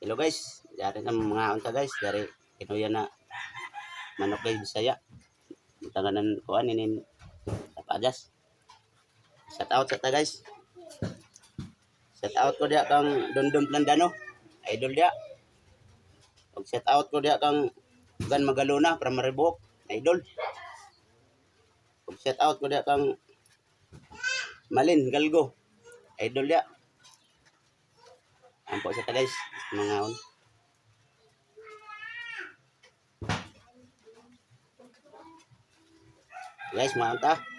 Hello guys, dari na mga unta guys, dari kinuya na manok guys, Bisaya. Tanganan kuan inin pajas. Shout out sa ta guys. Shout out ko diya kang Dondon Plandano, idol diya. Ug shout out ko diya kang Gan Magalona from Maribojoc, idol. Ug shout out ko diya kang Malin Galgo, idol diya. Ampo sa ta guys, mga on. Guys, mga unta.